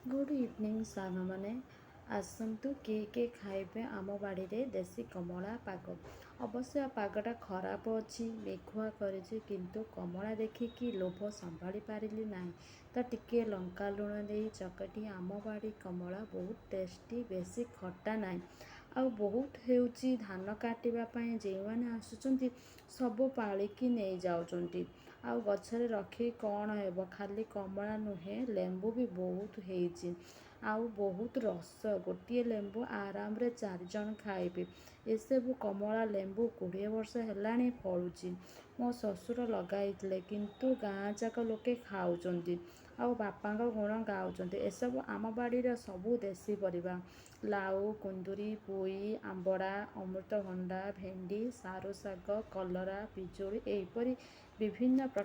Good evening ସାଙ୍ଗମାନେ, ଆସନ୍ତୁ କିଏ କିଏ ଖାଇବେ ଆମ ବାଡ଼ିରେ ଦେଶୀ କମଳା ପାଗ। ଅବଶ୍ୟ ପାଗଟା ଖରାପ ଅଛି, ମେଘୁଆ କରିଛି, କିନ୍ତୁ କମଳା ଦେଖିକି ଲୋଭ ସମ୍ଭାଳି ପାରିଲି ନାହିଁ ତ ଟିକିଏ ଲଙ୍କା ଲୁଣ ଦେଇ ଚକଟି। ଆମ ବାଡ଼ି କମଳା ବହୁତ ଟେଷ୍ଟି, ବେଶୀ ଖଟା ନାହିଁ ଆଉ ବହୁତ ହେଉଛି। ଧାନ କାଟିବା ପାଇଁ ଯେଉଁମାନେ ଆସୁଛନ୍ତି ସବୁ ପାଳିକି ନେଇଯାଉଛନ୍ତି, ଆଉ ଗଛରେ ରଖିକି କ'ଣ ହେବ? ଖାଲି କମଳା ନୁହେଁ, ଲେମ୍ବୁ ବି ବହୁତ ହେଇଛି ଆଉ ବହୁତ ରସ। ଗୋଟିଏ ଲେମ୍ବୁ ଆରାମରେ 4 ଜଣ ଖାଇବେ। ଏସବୁ କମଳା ଲେମ୍ବୁ 20 ବର୍ଷ ହେଲାଣି ଫଳୁଛି। ମୋ ଶ୍ୱଶୁର ଲଗାଇଥିଲେ, କିନ୍ତୁ ଗାଁ ଯାକ ଲୋକେ ଖାଉଛନ୍ତି ଆଉ ବାପାଙ୍କ ଗୁଣ ଗାଉଛନ୍ତି। ଏସବୁ ଆମ ବାଡ଼ିର ସବୁ ଦେଶୀ ପରିବା: ଲାଉ, କୁନ୍ଦୁରି, ପୋଇ, ଆମ୍ବଡ଼ା, ଅମୃତଭଣ୍ଡା, ଭେଣ୍ଡି, ସାରୁ ଶାଗ, କଲରା, ପିଜୁଳି, ଏହିପରି ବିଭିନ୍ନ